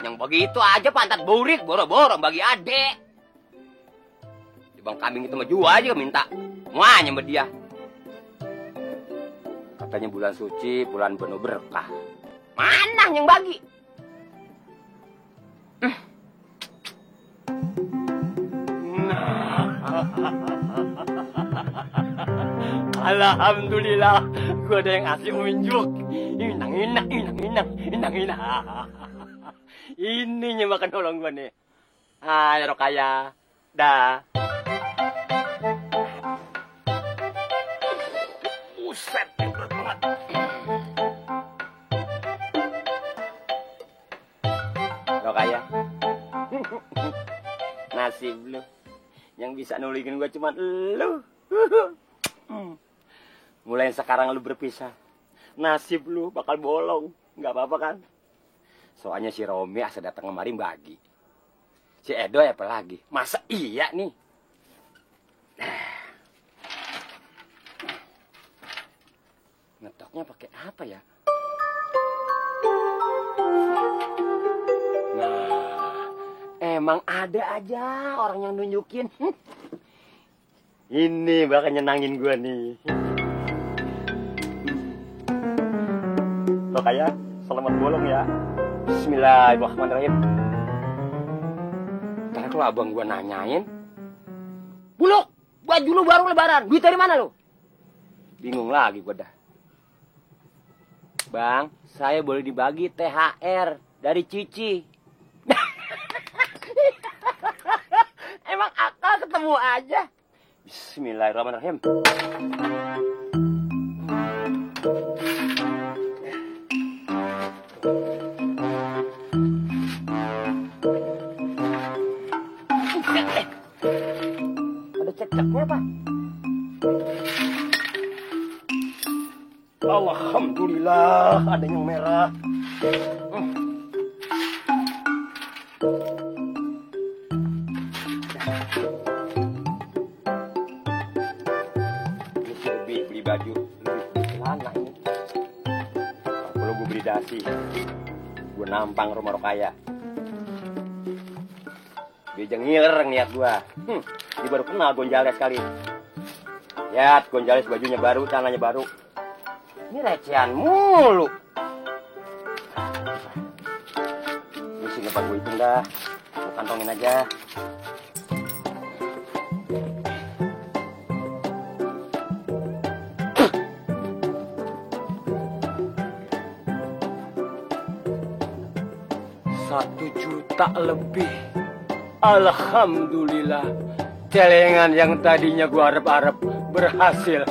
Yang begitu aja pantat burik, boro-boro bagi adek. Di bang kambing itu mah jual aja minta. Muanya sama dia. Katanya bulan suci, bulan penuh berkah. Mana yang bagi? Alhamdulillah, gua ada yang ngasih unjuk. Inang. Ini yang makan nolong gua nih. Ayo Rokaya, dah. Buset, berat banget. Rokaya. Nasib lu. Yang bisa nulingin gua cuma lu. Mulai sekarang lu berpisah. Nasib lu bakal bolong. Nggak apa-apa kan? Soalnya si Romi asal datang kemari bagi. Si Edo apa lagi? Masa iya nih? Ngetoknya pakai apa ya? Nah, emang ada aja orang yang nunjukin. Ini bakal nyenangin gua nih. Rokaya, selamat bolong ya. Bismillahirrahmanirrahim. Ntar kalau abang gua nanyain, Buluk, baju lu baru lebaran, duit dari mana lu? Bingung lagi gua dah. Bang, saya boleh dibagi THR dari Cici. Emang akal ketemu aja. Bismillahirrahmanirrahim. Ada cek-ceknya apa? Alhamdulillah, ada yang merah. Beli baju, beli celana ini. Kalau gue beli dasi, gue nampang rumah Rokaya. Dia jengiler niat gue. Dia baru kenal Gonjales kali. Lihat, Gonjales bajunya baru, celananya baru. Ini recehan mulu. Ini sini pak gue hitung dah. Gue kantongin aja. Rp1 juta lebih. Alhamdulillah. Celengan yang tadinya gua harap-harap berhasil.